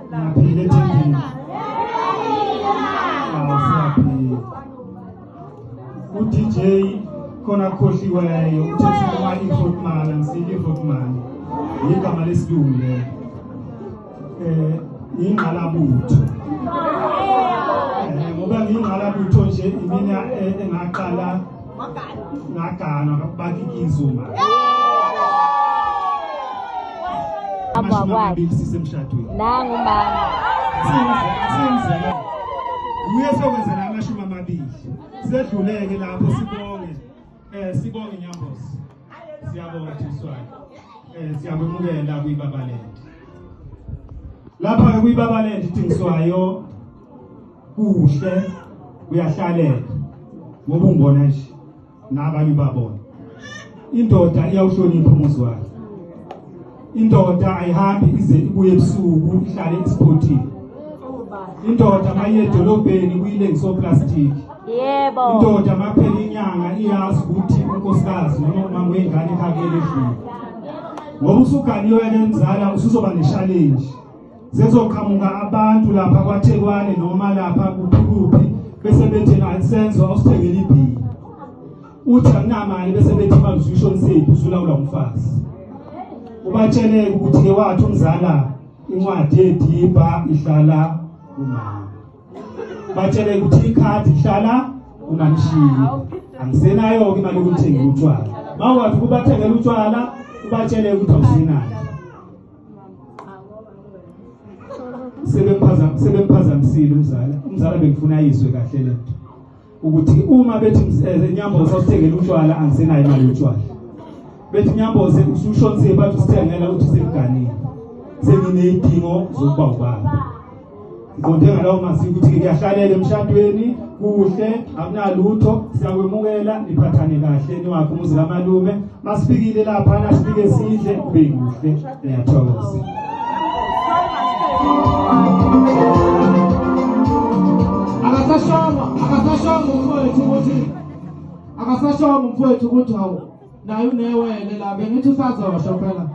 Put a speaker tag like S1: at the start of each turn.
S1: Ngiyaphila ethembeni. Siyaphila. U-DJ khona akhohliweyo uthe sikhuluma i-Grootman, angisile i-Grootman. Igama lesilungu lelo. Ingqalabutho. Ngoba ngiyingqalabutho nje imina engaqala ngaganwa bakikizuma.
S2: Amashumi amabili
S1: sisemshadweni.
S2: Nangu mama.
S1: Sinzela. Uye sokwenzela 20. Sedluleke lapho sibonge. Sibonge Nyambosi. Siyabonga Thiswayo. Siyakwemukela kuyibabalend. Lapha ke kuyibabalend Thiswayo kuhle kuyahlaleka. Ngoba ungibona nje nabanye ubabona. Indoda iyawuhlonipha umuzi wayo. Indoda ayihambi ize ibuye ebusuku ihlale isiphothile. Indoda mayiye edolobheni kuyilengiso plastic.
S2: Yebo.
S1: Indoda maphela inyanga iyazi ukuthi unkosikazi noma umama wengane ekhakele endlini. Ngoba usuganiwe ke mzala usuzoba ne-challenge. Sezoqhamuka abantu lapha kwaThekwane noma lapha kuphi kuphi bese bethi asenzo awusithengele ibhili. Uthi akunamali bese bethi imali usuyishonisephi usulawula umfazi. Ubatsheleke ukuthi ke wathi umzala incwadi yedibha ihlala kumama. Batshele ukuthi ikhadi ihlala kumamshini. Angisenayo ke imali yokuthenga utshwala. Mawukathi kubathengela utshwala ubatshele ukuthi awusenayo. Sebemphazamisile umzala. Umzala bengifuna ayizwe kahle lento. Ukuthi uma bethi Nyamboze usithengele utshwala angisenayo imali yotshwala. Bethi Nyamboze usushonise bathi usithengela uthi sekuganile. Senginezidingo zokuba ubaba. Ngiqonde ngalawo mazwi ukuthi kuyahlalela emshadweni kuhle akunalutho siyakwemukela niphathane kahle niwakhe umuzi kamalume masifikile lapha nasifike sidle kube kuhle ngiyathokoza.
S3: Akasashongo umfowethu ukuthi hawu naye unewele la bengithi usazosho phela.